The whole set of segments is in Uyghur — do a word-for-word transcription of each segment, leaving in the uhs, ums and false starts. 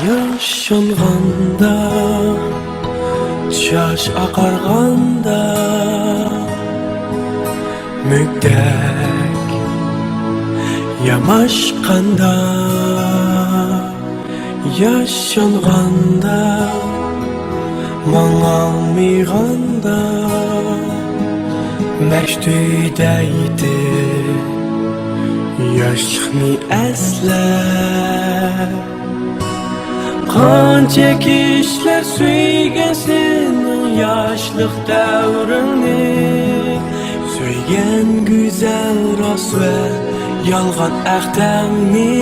ياشانغاندا، چاچ ئاقارغاندا، مۈكتەك ياماشقاندا، ياشانغاندا، ماڭالمىغاندا، مەشتۇيدەيتى ياشلىقنى ئەسلەپ. قانچە كىشىلەر سۆيگەن سېنىڭ ياشلىق دەۋرىڭنى، سۆيگەن گۈزەل، راست ۋە يالغان ئەختەڭنى.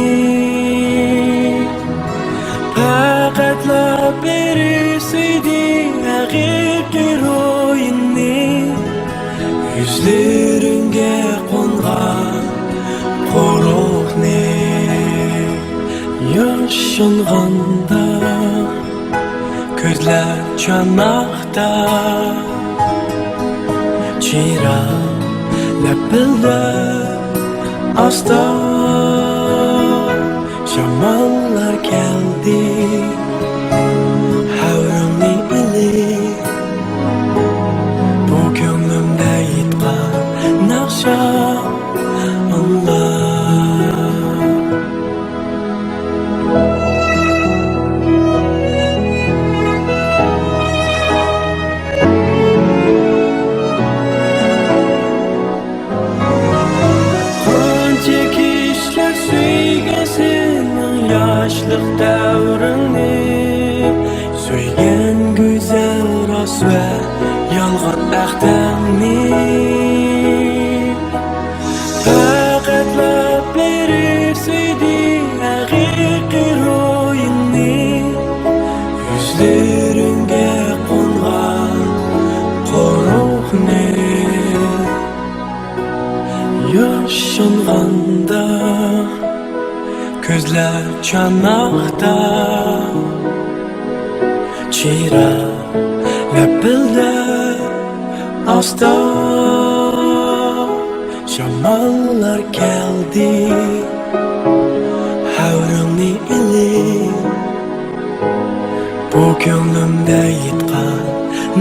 پەقەتلا بىرى سۆيدى ھەقىقىي روھىڭنى، يۈزلىرىڭگە قونغان قورۇقنى. ياشانغاندا كۆزلەر چاناقتا، چىراغ لەپىلدەپ ئاستا. شاماللار كەلدى ھەۋرىڭنى ئېلىپ، بۇ كۆڭلۈمدە يىتقان ناخشا ئاڭلا. قانچە كىشىلەر سۆيگەن سېنىڭ ياشلىق دەۋرىڭنى، سۆيگەن گۈزەل، راست ۋە يالغان ئەختەڭنى. پەقەتلا بىرى سۆيدى ھەقىقىي روھىڭنى، يۈزلىرىڭگە قونغان قورۇقنى. ياشانغاندا كۆزلەر چاناقتا، چىراغ لەپىلدەپ ئاستا. شاماللار كەلدى ھەۋرىڭنى ئېلىپ، بۇ كۆڭلۈمدە يىتقان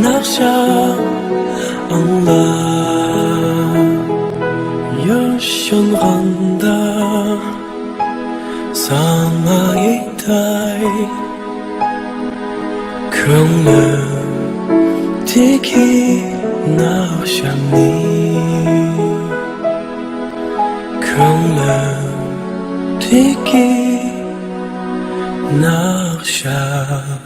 ناخشا ئاڭلا. ياشانغاندا ساڭا ئېيتاي كۆڭلۈمدىكى ناخشامنى، كۆڭلۈمدىكى ناخشامنى.